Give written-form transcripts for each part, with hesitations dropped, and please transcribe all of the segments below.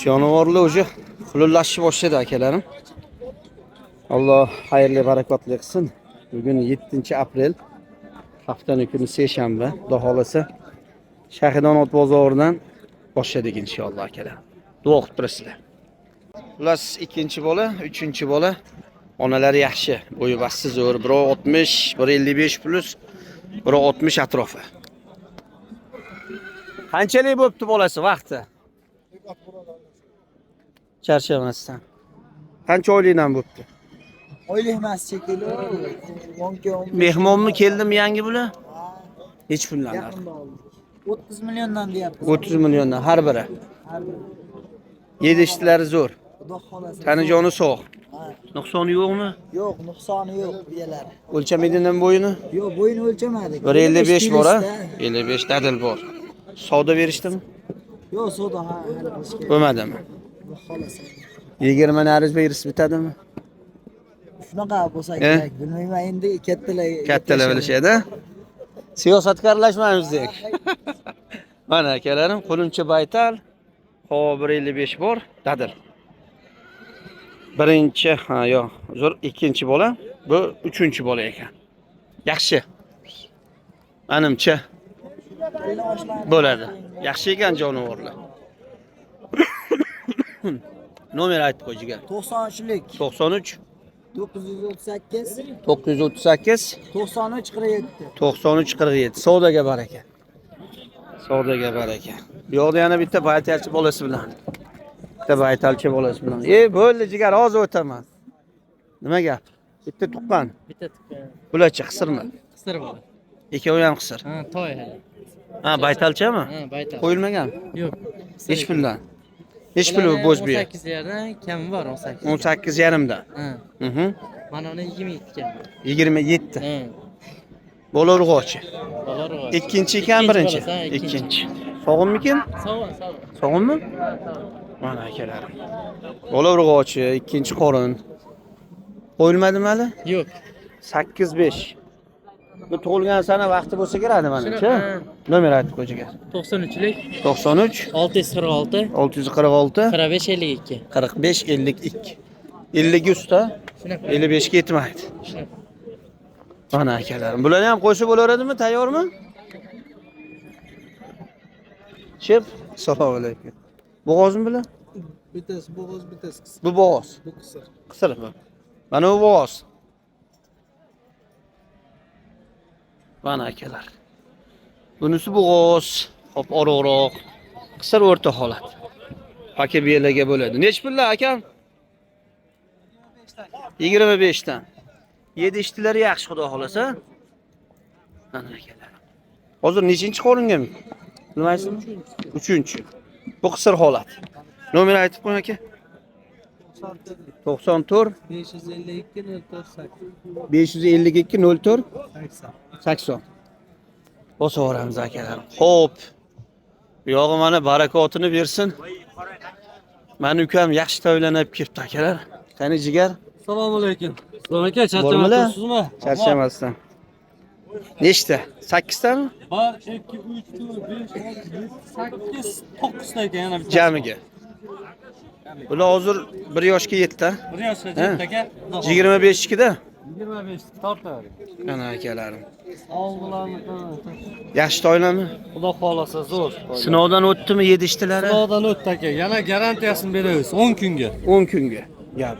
Jonivorlar уже qulunlashib boshladi, akalarim. Alloh xayrli, barakotli qilsin. Bugun 7-aprel. Haftani kuni, seshanba. Xudo xolasa, Shahidonot bozoridan boshladik inshaalloh, akalar. Duo qilib turasizlar. Xullas, ikkinchi bola, uchinchi bola. Onalari yaxshi. Bo'yi basti zo'r. 1.60, 1.55 plus, 1.60 atrofi. Qanchalik bo'pti bolasi vaqti? Charchamasdan. Qancha oylikdan bo'pti? Oylik emas shekilli. 10 15. Mehmonmi, keldimi yangi bular? Hech puldan. Yaqinda oldik. 30 milliondan deyapmiz. 30 milliondan har biri. Har biri. Yedishtlari zo'r. Xudo xolasa. Tanijoni sog'. Ha. Nuqsoni yo'qmi? Yo'q, nuqsoni yo'q biyalari. O'lchamadingmi bo'yini? Yo'q, bo'yini o'lchamadik. 1.55 bor, ha? 55 da. 55 dadil bor. Savdo berishdimi? Yo'q, savdo ha, hali qilish kerak. Bo'lmadimi? Xudo xolasa. 20 nariz berishib bitadimi? Shunaqa bo'lsa E? kerak. Bilmayman endi, kattalar. Kattalar bilishadi. Siyosatga aralashmaymiz dek. Mana, akalarim, quluncha baytal. Hop, 1.55 bor, dadil. Birinchi, ha, yo'q, uzr, ikkinchi bola, bu uchinchi bola ekan. Yaxshi. Manimcha bo'ladi. Yaxshi ekan jonivorlar. Nomer aytib qo'y, jigar. 93lik. 93 938 938 93 47. 93 47. Savdoga baraka. Savdoga baraka. Bu yoqda yana bitta baytalchi bolasi bilan. Bitta baytalchi bolasi bilan. E, bo'ldi, jigar, hozir o'taman. Nima gap? Bitta tuqqan. Bitta tuqqan. Bularchi qisirmi? Qisir bola. Ikkovi ham qisir. Ha, toy hali. Ha, baytalchami? Ha, baytal. Qo'yilmagan. Yo'q. Nechi puldan? Nechi pul bu bo'z biya? 18 yerdan kami bor, 18. 18 yarimdan. Ha. Mhm. Mana uni 27 kam. 27. Ha. Bola urg'ochi. Bola urg'ochi. Ikkinchi ekan, birinchi. Bolasi, ha, ikkinchi. Ikkinchi. Sog'inmikin? Sog'in, sog'in. Sog'inmi? Mana, akalarim. Bola urg'ochi, ikkinchi qorin. Qo'yilmadimi hali? Yo'q. 8-5. Bu tug'ilgan sana vaqti bo'lsa kerak manimcha. Ha. Nomer aytib qo'y, jigar. 93lik 93 646 646 45 52. 45 52. 50 usta. Shunaqa. 55 ga yetmaydi. Shunaqa. Mana, akalarim. Bularni ham qo'ysa bo'laveradimi? Tayyormi? Shef, assalomu alaykum. Bo'g'ozmi bular? Bittasi bo'g'oz, bittasi qisir. Bu bo'g'oz. Bu qisir. Qisir bu. Mana bu bo'g'oz. Mana, akalar. Bunisi bo'g'oz, hop oriqroq. Qisir o'rta holat. Paka biyalarga bo'ladi. Nech pullar, akam? 25 dan. Yedishtilari yaxshi, xudo xolasa. Mana, akalar. Hozir nechinchi qoringa? Bilmaysizmi? Uchinchi. Bu qisir holat. Nomer aytib qo'ying, aka. 94 552 04 8. 552 04 80. 80. Bosaveramiz, akalarim. Xo'p. Bu yog'i mana barakotini bersin. Mani ukam yaxshi toylanib kelibdi, akalar. Qani, jigar? Assalomu alaykum. Islom aka, Bormilar? charchamayapsizmi? Charchamasdan. Nechta? 8 tami? 1 2 3 4 5 6 7 8 9 ta ekan, yana bittasi. Jamiga. Bular hozir 1 yoshga yetdi. Bir yoshga Ha. yetdi, aka. 25 ikkida. 25 tortavering. Ana, akalarim. Og'larni Yaxshi toylami? Xudo xolasa, zo'r. Sinovdan o'tdimi yedishtilari? Sinovdan o'tdi, aka. Yana garantiyasini beramiz 10 kunga. 10 kunga. Gap.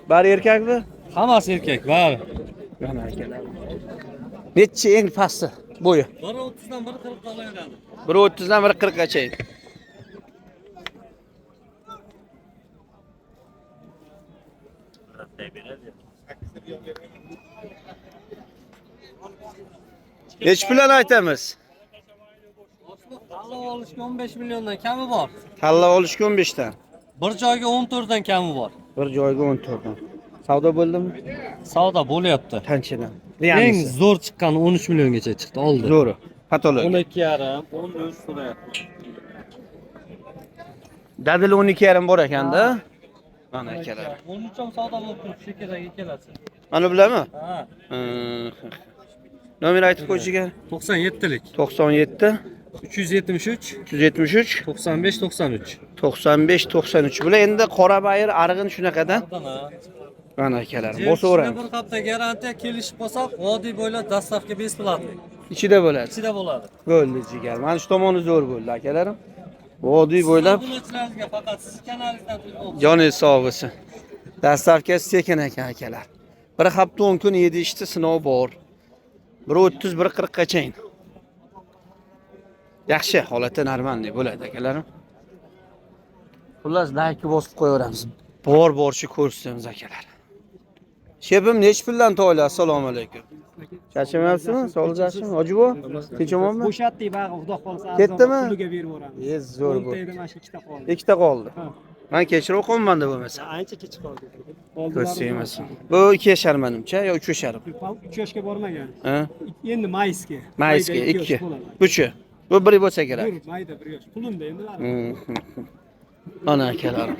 Bari erkakmi? Hammasi erkak, bari. Mana, akalarim. Nechi eng pasti bo'yi? 1.30 dan 1.40 qolaveradi. 1.30 dan 1.40 gacha. Nechi puldan aytamiz? Tanlab olishga 15 milliondan kami bor. Tanlab olishga 15 dan. Bir joyga 14 dan kami bor. Bir joyga 14 dan. Savdo bo'ldimi? Savdo bo'lyapti. Qanchadan? Eng zo'r chiqqani 13 milliongacha chiqdi, oldi. Zo'ri. Patolog. 12,5, 13 so'rayapti. Dadil 12,5 bor ekanda. Mana, akalar. 13 ham savdo bo'lib turibdi, shekardagi ikkalasi. Mana bularmi? Ha. Nomer aytib qo'y, jigar. 97lik. 97 373 373 95 93. 95 93. Bular endi Qorabayir arg'in shunaqadan. Mana akalarim, bosaveramiz. Bir hafta garantiya kelishib qolsak, vodiy bo'ylab доставка бесплатный. Ichida bo'ladi. Ichida bo'ladi. Bo'ldi jigar. Mana shu tomoni zo'r bo'ldi akalarim. Vodiy bo'ylab Obunachilaringizga faqat sizni kanalingizdan telefon. Joningiz sog' bo'lsin. Доставка si tekin ekan akalar. Bir hafta 10 kun yedishdi, sinov bor. 1.30 1.40 gachayin. Yaxshi holatda нормальный bo'ladi akalarim. Xullas like bosib qo'yaveramiz. Bor borchi ko'rsatamiz akalar. Shepim nechi puldan to'ylar? Assalomu alaykum. Charchamayapsizmi? Sog'lik yaxshimi? Hoji buva? Tinch omonmi? Bo'shatdik bag'i, xudo xohlasa arzon Ketdimi? Puliga berib yuboramiz. E, zo'r bu. O'nta edi, mana shu ikkita qoldi. Ikkita qoldi. Ha. Men kechirib qo'yman deb bo'lmasa. Ancha kech qoldi. Ko'z tegmasin. Bu 2 yashar menimcha yo 3 yashar. 3 yoshga bormagan. Ha? Endi mayska. Mayska Mayda 2 yosh 2. bo'ladi. Buchi. Bu bir bo'lsa kerak. Bir mayda 1 yosh. Qulunda endi baribir. Ana akalarim.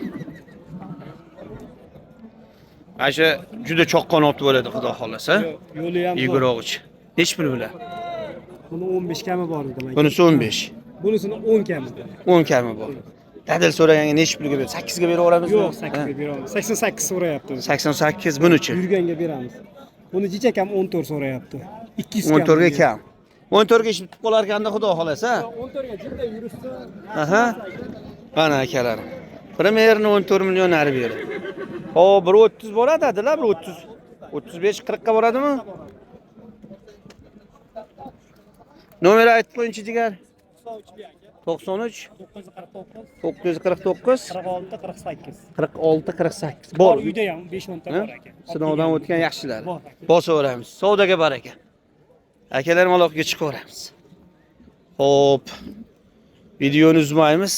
Ana shu juda choqqon ot bo'ladi xudo xohlasa. Yo'li ham zo'r. Yugurog'ich. Nech pul bular? Buni 15 kami bor edi demak. Bunisi 15. Bunisini 10 kami. 10 kami bor. Dadil so'raganga nech pulga beradi? 8 ga beraveramizmi? Yo'q, 8 ga beramiz. 88 so'rayapti. o'zi. 88 bunichi. Yurganga beramiz. Buni jicha kam 14 so'rayapti. 200 kam. 14 ga kam. 14 ga ish bitib qolar ekanda xudo xohlasa. 14 ga jinda yurishsa. Aha. Mana akalarim. Примерно 14 million nari beri. Hop, 1.30 boradi dedilar, 1.30. 35 40 ga boradimi? Nomer aytib qo'yingchi jigar. 93 949 949 46 48. 46 48. Bor Bor. uyda ham 5-10 ta Ha? bor aka. Sinovdan o'tgan yaxshilari. Bor aka. Bosaveramiz. Savdoga baraka. Akalarim aloqaga chiqaveramiz. Xo'p. Videoni uzmaymiz.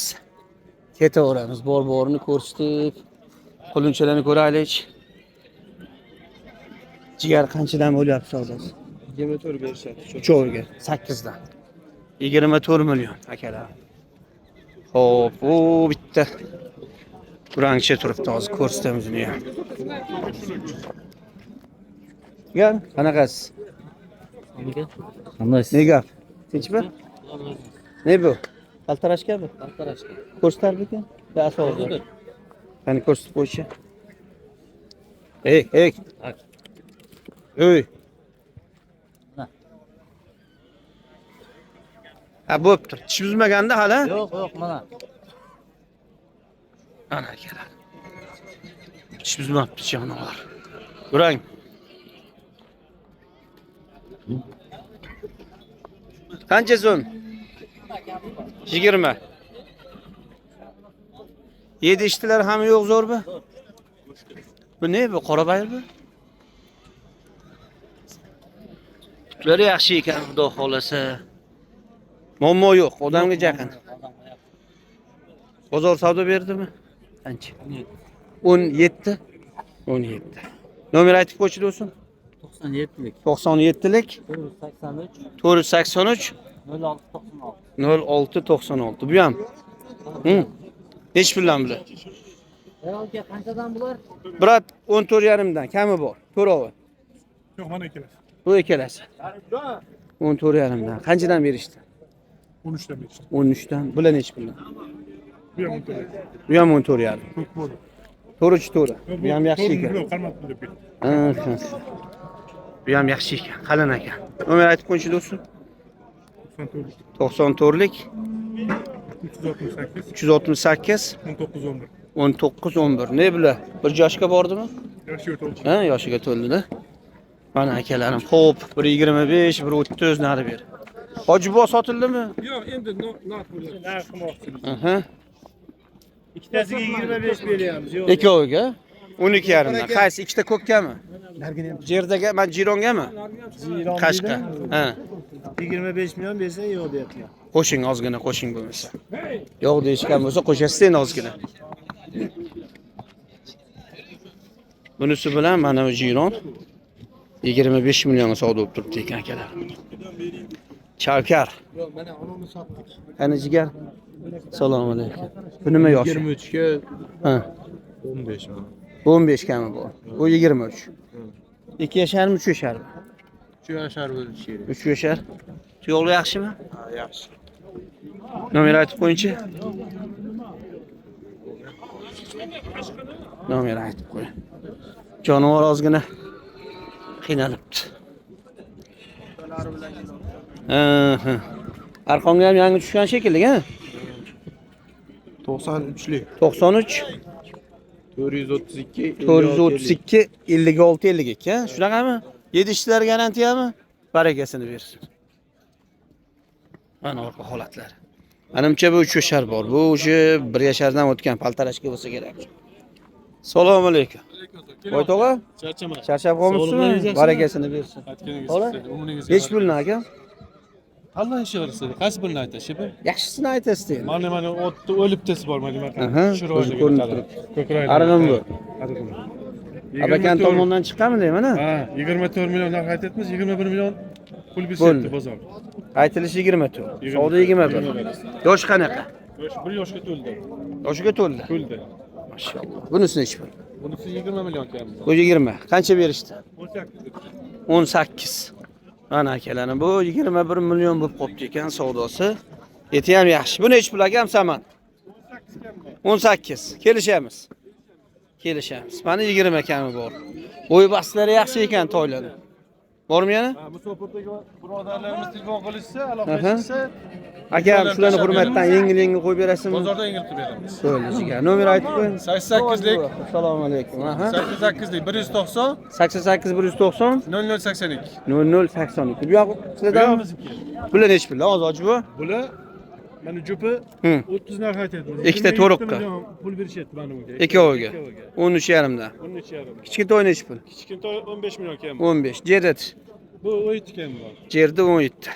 Ketaveramiz. Bor borini ko'rsatib, qulunchalarni ko'raylik. Jigar qanchadan bo'lyapti savdosi? 24 berishadi. Uchoviga 8 dan. 24 million akalar. Xo'p, u bitta kurangcha turibdi hozir ko'rsatamiz uni ham. Jigar, qanaqasiz? Qandaysiz? Ne gap? Tinchmi? Ne bu? Qaltirashga bu? Qaltirashga. Ko'rsatarmikan? Va asosi. Qani ko'rsatib qo'ychi. Ey, ey. Ey. Ha, bo'pti. Tish buzmaganda hali? Yo'q, yo'q, mana. Ana akalar. Tish buzmabdi jonivor. Ko'rang. Qancha so'm? 20. Yedishdilar ham yo'q zo'rmi? Bu ne bu? Qorabayir bu? Tutlari yaxshi ekan, xudo xohlasa. Muammo yo'q, odamga yaqin. Bozor savdo berdimi? Qancha? 17. 17. Nomer aytib qo'ychi do'stim. 97lik. 97lik 483 483 06 96. 06 96. Bu ham. Hı. Nechi puldan bular? Erol qanchadan bular? Брат, 14,5 dan kami bor. To'rovi. Yo'q, mana ikkalasi. Bu ikkalasi. 14,5 dan. Qanchadan berishdi? 13 dan berishdi. 13 dan. Bular nechi puldan? Bu ham 14. Bu ham 14,5. Ko'k bo'ldi. To'g'richi to'g'ri. Bu ham yaxshi ekan. Yo'q, qarmabdi deb ketdi. Ha, ha. Bu ham yaxshi ekan, qalin ekan. Nomer aytib qo'yingchi do'stim. 94. 94lik 368 368 19 11. 19 11. Ne bular? Bir yoshga bordimi? Yoshi to'ldi. Ha, yoshiga to'ldi-da. Mana akalarim, xo'p, 1.25, 1.30 nari beri. Hoji buva sotildimi? Yo'q, endi narx bo'lyapti. Narx qilmoqchimiz. Aha. Ikkitasiga 25 beryapmiz. Yo'q. Ikkoviga 12,5 dan. Qaysi ikkita ko'kkami? Jerdagi, man jirongami? Qashqa. Ha. 25 million bersa yo'q deyaptilar. Qo'shing ozgina, qo'shing bo'lmasa. Yo'q deyishgan bo'lsa qo'shasiz endi ozgina. Bunisi bilan mana bu jiron 25 millionga savdo bo'lib turibdi ekan akalar. Chavkar. Yo'q, mana uni sotdik. Qani jigar? Assalomu alaykum. Bu nima yoshi? 23 ga Ha. 15 mi? 15 kami bu. Bu 23. 2 yasharmi, 3 yasharmi? 3 yashar bo'lishi kerak. 3 yashar. Tuyoqli yaxshimi? Ha, yaxshi. Nomer aytib qo'yingchi. Nomer aytib qo'ying. Jonivor ozgina qiynalibdi. Aha. Arqonga ham yangi tushgan shekilli, ha? 93'lük. 93 432 432 56 52, ha? Shunaqami? Yetishlar garantiyami? Barakasini bersin. Mana orqa holatlari. Manimcha bu 3 yashar bor. Bu o'sha 1 yashardan o'tgan paltarashka bo'lsa kerak. Assalomu alaykum. Boy tog'a, Charchama. charchab qolmabsizmi? Barakasini bersin. Xola, Nech pulni akam? Alloh ishorasi. Qaysi birini aytasiz? Yaxshisini aytasiz endi. Mana mana otni o'libtasi bor mana Aha, o'zi ko'rinib turibdi. Arg'in bu. Arg'in. Abakan tomondan chiqqanmi deyman, ha? Ha, 24 million narx aytyapmiz, 21 million pul Bo'ldi. bersayapti bozor. Aytilishi 24. Savdo 21. Yosh qanaqa? Yosh 1 yoshga to'ldi. Yoshiga to'ldi. To'ldi. Mashalloh. Bunisi nechi pul? Bunisi 20 million kam. Bu 20. Qancha berishdi? 18. 18. Mana akalarim, bu 21 million bo'lib qolibdi ekan savdosi. Eti ham yaxshi. Bu nechi pul akam saman? 18. Kelishamiz. Kelishamiz. Mana 20 kami bor. Bo'y bastlari yaxshi ekan toylarni. Bormi yana? Ha, Musofirдagi birodarlarimiz telefon qilishsa, aloqa Aha. qilishsa, Akam, shularni hurmatdan yengil-yengil qo'yib berasizmi? bozorda yengil qilib beramiz. Bo'ldi, jigar. Nomer aytib qo'ying. 88lik Assalomu alaykum. Aha. 88lik 190 88 190 0082. 0082. Bu yoq sizlardan Bizniki. Bular nechi pul? Oz bu? Bular mana jupi Hı. 30 narx aytyapmiz. Ikkita 27 to'riqqa. million pul berishyapti mana bunga. Ikkoviga. 13,5 dan. 13,5. Kichkintoy nechi pul? Kichkintoy 15 million kam. 15. Jerdat. Bu 17 kam bor. Jerda 17.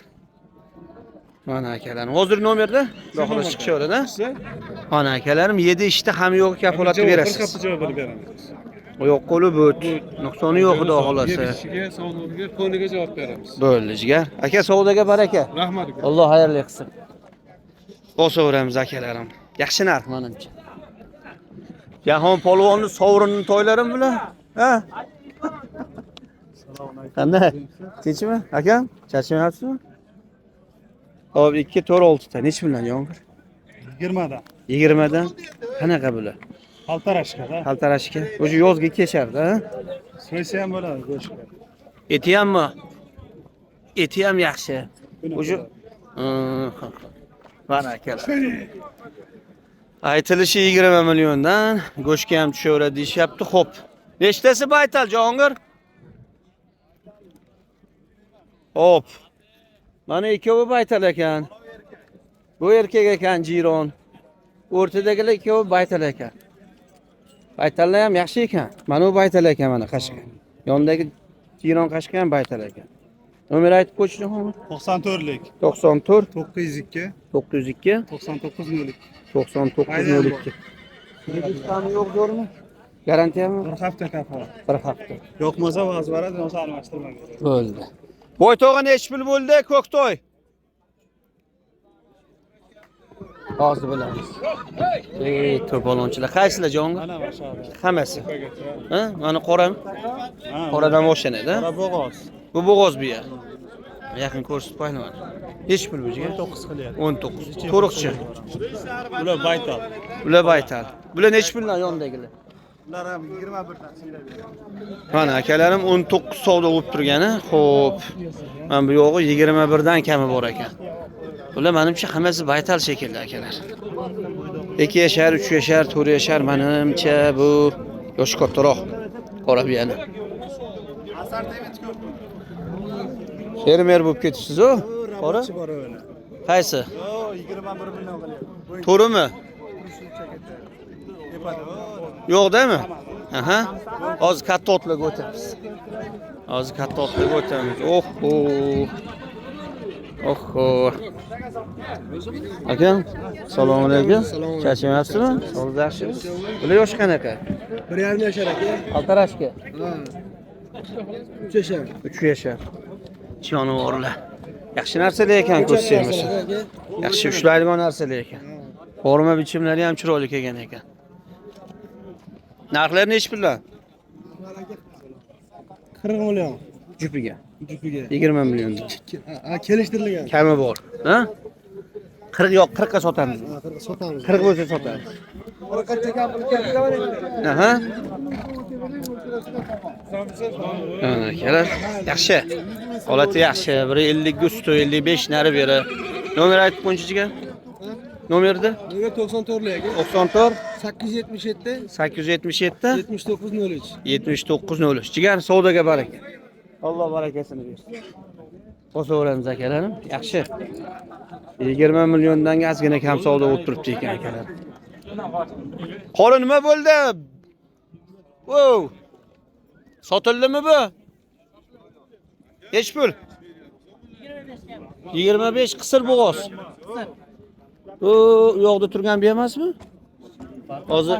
Mana akalarim. Hozir nomerda xudo xohlasa chiqishaveradi. Siz Mana akalarim 7 ishda ham yo'q kafolatni Bir berasiz. hafta javobini beramiz. Oyoq qo'li but. Nuqsoni yo'q xudo xohlasa. Yer ishiga, sog'lig'iga, qo'liga javob beramiz. Bo'ldi jigar. Aka savdoga baraka. Rahmat aka. Alloh xayrli qilsin. Bosaveramiz akalarim. Yaxshi narx menimcha. Jahon polvonni sovrinini to'ylarim bular. Ha? Qanday? Tinchmi? Akam, charchamayapsizmi? Hop, 2 4 6 ta. Nechi puldan yomg'ir? 20dan. 20 dan. Qanaqa bular? Paltarashka-da. Qaltarashga. O'sha yozga keshardi, ha? So'ysa ham bo'ladi go'shtga. Eti hammi? Eti ham yaxshi. O'sha mana akalar. Aytilishi 20 milliondan, go'shtga ham tushaveradi deyishyapti. Xo'p. Nechtasi baytal Jahongir? Xo'p. Mana ikkovi baytal ekan. Bu erkak ekan jiyron. O'rtadagilar ikkovi baytal ekan. Baytallar ham yaxshi ekan. Mana bu baytal ekan mana qashqa. Yonidagi jiyron qashqa ham baytal ekan. Nomer aytib qo'ychi Jahongir. 94lik 94 902 902 99 02. 99 02. Yo'q zo'rmi? Garantiyami? Bir hafta kafolat. Bir hafta. Yoqmasa vaz beradi, yo'qsa almashtirma beradi. Bo'ldi. Bo'yto'g'a nechi pul bo'ldi, Ko'ktoy? Hozir bilamiz. Ey, to'polonchilar, qaysilar jonga? Mana mashallah. Hammasi. Ha? Mana qoram. Qoradan boshlanadi, ha? Qora bo'g'oz. Bu bo'g'oz biya. Yaqin ko'rsatib qo'ying mana. Nechi pul bu jigar? 19 qilyapti. 19. To'riqchi. Ular baytal. Ular baytal. Bular nechi puldan yonidagilar? Ular ham 21 dan Mana akalarim 19 savdo bo'lib turgani. Xo'p. Mana bu yog'i 21 dan kami bor ekan. Bular menimcha hammasi baytal shekilli akalar. 2 yashar, 3 yashar, 4 yashar menimcha bu yoshi kattaroq qora biyani. Fermer bo'lib ketibsiz-ku. Qora? bor o'ni. Qaysi? Yo, 21 million qilyapti. To'rimi? Yo'q deymi? Aha. Hozir katta otlarga o'tamiz. Hozir katta otlarga o'tamiz. Oho. Oho. Akam, assalomu alaykum. Charchamayapsizmi? Sog'liq yaxshimi? Bular yoshi qanaqa? 1,5 yashar aka. Qaltarashka. 3 yashar. 3 yashar. Jonivorlar. Yaxshi narsalar ekan ko'z sevmasa. Yaxshi ushlaydigan narsalar ekan. Forma bichimlari ham chiroyli kelgan ekan. Narxlari nechi puldan? 40 million Jupiga. jupiga. 20 million. Ha, kelishtirilgan. Kami bor. Ha? 40 yo'q, 40 ga sotamiz. Sotamiz. 40 bo'lsa sotamiz. Aha. Mana akalar, yaxshi. Holati yaxshi. Biri 50 usti, 55 nari beri. Nomer aytib qo'yingchi jigar. Nomerni? Nomer 94 aka. 94 877 877 79 03. 79 03. Jigar, savdoga baraka. Alloh barakasini bersin. Bosaveramiz akalarim. Yaxshi. 20 milliondan ozgina kam savdo bo'lib turibdi ekan akalar. Qori nima bo'ldi? Wow. Sotildimi bu? Nech pul? 25 qisir bo'g'oz. U yoqda turgan bu emasmi? Hozir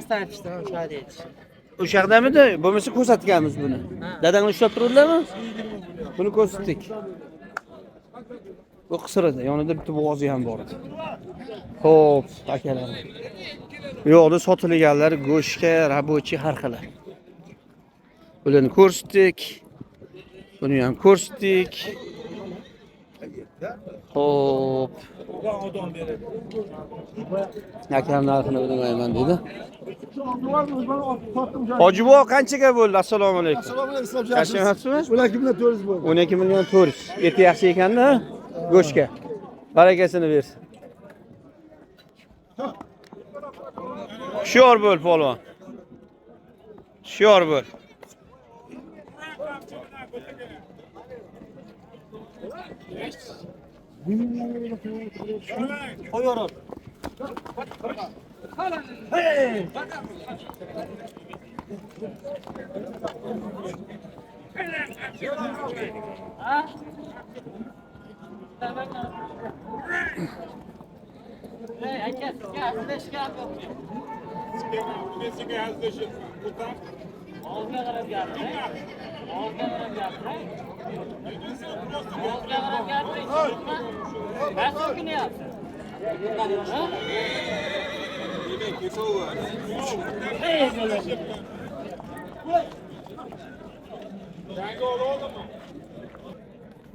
o'sha yoqdamidi? Bo'lmasa ko'rsatganmiz buni. Dadanglar ushlab turdilarmi? Buni ko'rsatdik. Bu qisir edi. Yonida bitta bo'g'ozi ham bor edi. Xo'p, akalar. Bu yoqda sotilganlar go'shtga, рабочий har xil. Bularni ko'rsatdik. Buni ham ko'rsatdik. Xo'p. Akam narxini bilmayman dedi. Hoji buva qanchaga bo'ldi? Assalomu alaykum. Assalomu alaykum. Charchamayapsizmi? 12 million 400 bo'ldi. 12 million 400. Eti yaxshi ekanda, go'shtga. Barakasini bersin. Hushyor bo'l polvon. Hushyor bo'l.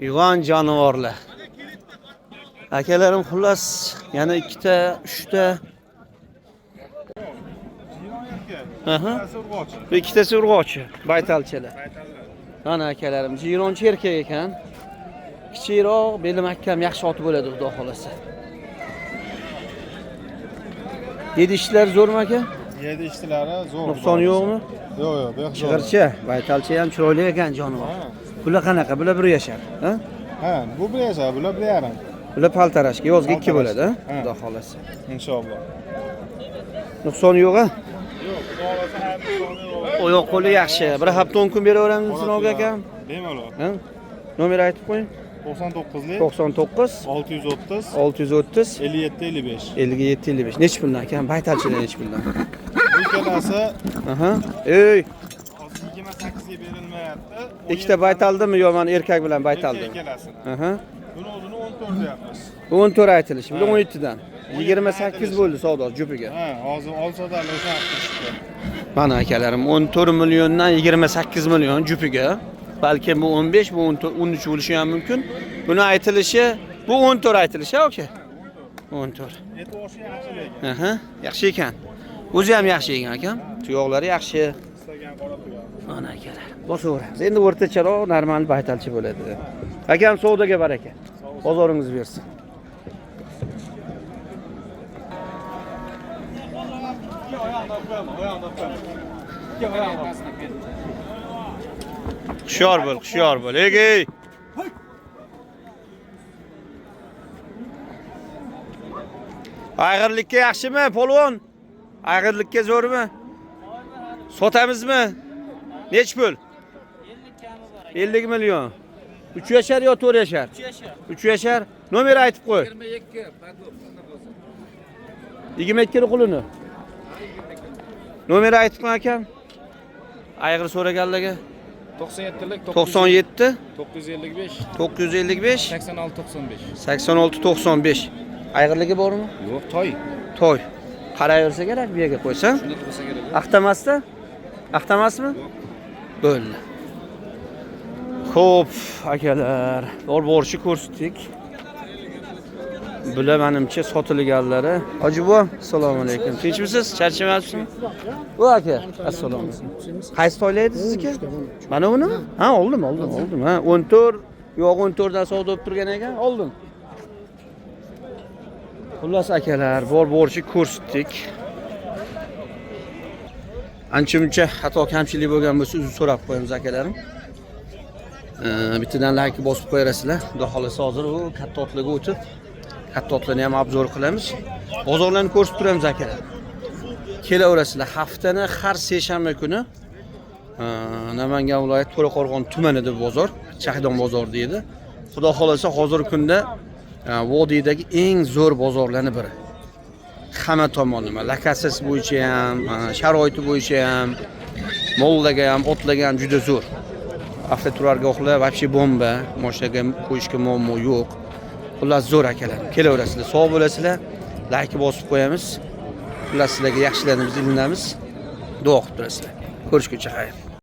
Uyg'on jonivorlar. Akalarim, xullas, yana ikkita, uchta. Aha. Bu ikkitasi urg'ochi, baytalchalar. Mana akalarim, jiyronchi erkak ekan. Kichikroq, beli mahkam, yaxshi ot bo'ladi, xudo xolasa. Yedi ishlar zo'rmi aka? Yedi ishchilari zo'r. Nuqsoni yo'qmi? Yo'q, yo'q, bu yoq zo'r. Chig'ircha, baytalcha ham chiroyli ekan jonivor. Bular qanaqa? Bular bir yashar, ha? Ha, bu bir yashar, bular 1.5. Bular paltarashga, yozga 2 bo'ladi, ha? Ha. Xudo xolasa. Inshaalloh. Nuqsoni yo'q, ha? Yo'q, xudo xolasa nuqsoni yo'q. Oyoq qo'li yaxshi. Bir hafta 10 kun beraveramiz sinovga akam. Bemalol. Ha? Nomer aytib qo'ying. 99lik 99 630 630 57 55. 57 55. Nechi puldan akam? Baytalchilar nechi puldan? Bu ikkalasi Aha. Ey, hozir 28 ga berilmayapti. ikkita baytaldimi yo mana erkak bilan Erkak baytaldimi? ikkalasini. Aha. Buni o'zini 14 deyapmiz. Bu 14 aytilishi, bu Ha. 17 dan. 28 bo'ldi savdo jupiga. Ha, hozir olsalar o'sha turishdi. Mana akalarim 14 milliondan 28 million jupiga. Balki bu 15, bu 14, 13 bo'lishi ham mumkin. Buni aytilishi, bu 14 aytilishi, aka. 14. Et oshi yaxshi lekin. Aha, yaxshi ekan. O'zi ham yaxshi ekan akam. Tuyoqlari yaxshi. Istagan qora tuyoq. Mana akalar. Bosaveramiz. Endi o'rtacharoq normal baytalchi bo'ladi. Akam, savdoga baraka. Bozoringiz bersin. Hushyor bo'l, hushyor bo'l. Ey! Ayg'irlikka yaxshimi, polvon? Ayg'irlikka zo'rmi? Sotamizmi? Nech pul? 50 million. 3 yashar yo 4 yashar? 3 yashar. 3 yashar. Nomer aytib qo'y. 22 22 qulini. Nomer aytib qo'y akam. Ayg'ir so'raganlarga 97lik 97 955 955 86 95. 86 95. Ayg'irligi bormi? Yo'q, toy. Toy. Qarayversa kerak bu yerga qo'ysa. Shunday qilsa kerak. Aqtamasda? Aqtamasmi? Bo'ldi. Xo'p, akalar, bor borchi ko'rsatdik. Bular menimcha sotilganlari. Hoji buva, assalomu alaykum. Tinchmisiz? Charchamayapsizmi? Bu aka, assalomu alaykum. Qaysi toyla edi sizniki? Mana buni? Ha, oldim, oldim, oldim. Ha, 14, yo'q 14 dan savdo bo'lib turgan ekan, oldim. Xullas akalar, bor borchi ko'rsatdik. Ancha muncha xato kamchilik bo'lgan bo'lsa, uzr so'rab qo'yamiz akalarim. Bittadan like bosib qo'yarasizlar. Xudo xolasa hozir u katta otlarga o'tib, katta otlarni ham obzor qilamiz. Bozorlarni ko'rsatib turamiz akalar. Kelaverasizlar. Haftani har seshanba kuni Namangan viloyati To'raqo'rg'on tumanida bozor, Chahdon bozori deydi. Xudo xolasa hozirgi kunda vodiydagi eng zo'r bozorlarning biri. Hamma tomonlama, lokatsiyasi bo'yicha ham, sharoiti bo'yicha ham, mollarga ham, otlarga ham juda zo'r. Avtoturargohlar вообще bomba, mashinaga qo'yishga muammo yo'q. Xullas zo'r akalar. Kelaverasizlar, sog' bo'lasizlar. Like bosib qo'yamiz. Xullas sizlarga yaxshilarni biz ilinamiz. Duo qilib turasizlar. Ko'rishguncha xayr.